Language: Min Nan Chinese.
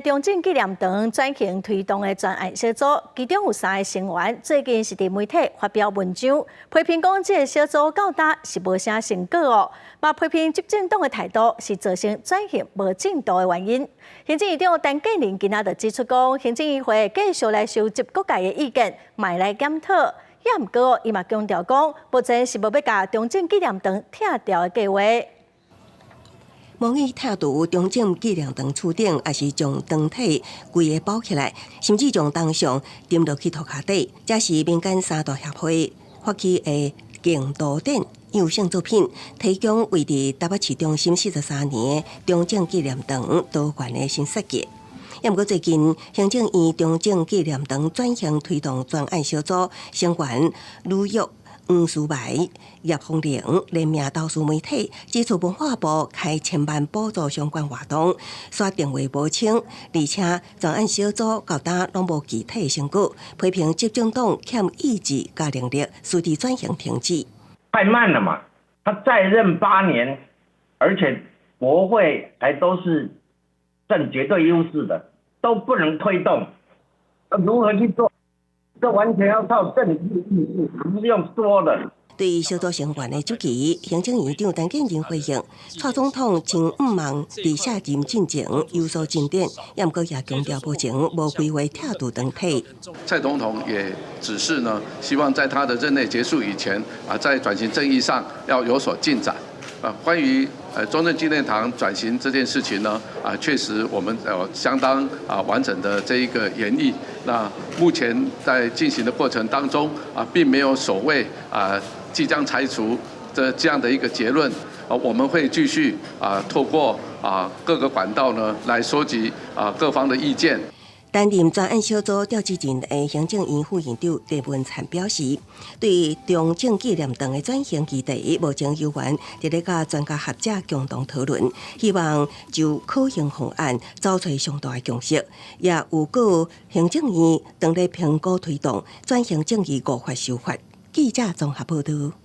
中正紀念堂轉型推動的專案小組，其中有三个成員最近是佇媒體發表文章，批評講這个小組到今是無啥成果哦，嘛批評執政黨的態度是造成轉型無進度的原因。行政院長陳建仁今仔就指出講，行政院會繼續來收集各界的意見，嘛來檢討。也毋過，伊嘛強調講，目前是無欲共中正紀念堂拆掉的計劃。無意拆除中正紀念堂柱頂，抑是將堂體規个包起來，甚至將銅像沉落去塗跤底，這是民間三大協會發起的競圖展樣性作品，提供位佇台北市中心43年的中正紀念堂多元的新設計。毋過最近，行政院中正紀念堂轉型推動專案小組成員呂玉、黃書埋、葉鳳玲聯名投書媒體，指出文化部開千萬補助相關活動，煞定位無清，而且專案小組到今攏無具體成果，批評執政黨欠意志佮能力，使得轉型停滯。太慢了嘛！他在任8年，而且國會還都是佔絕對優勢的，都不能推動，如何去做？這完全要靠政治意志，不是用說的。對小組成員的質疑，行政院長陳建仁回應：蔡總統真向望佇卸任進前有所進展，毋過也強調目前無規劃拆除堂體。蔡總統也指示呢，希望在他的任內結束以前，啊，在轉型正義上要有所進展。啊，關於中正紀念堂轉型這件事情呢，啊，確實我們有相當啊完整的這一個研議。那目前在進行的過程當中，啊，並沒有所謂啊即將拆除的這樣的一個結論。啊，我們會繼續啊透過啊各個管道呢來收集啊各方的意見。擔任專案小組召集人的行政院副院長鄭文燦表示，對中正紀念堂的轉型議題，目前猶原佇咧佮專家學者共同討論，希望就可行方案找出上大的共識，也預告行政院當咧評估推動轉型正義五法修法。記者綜合報道。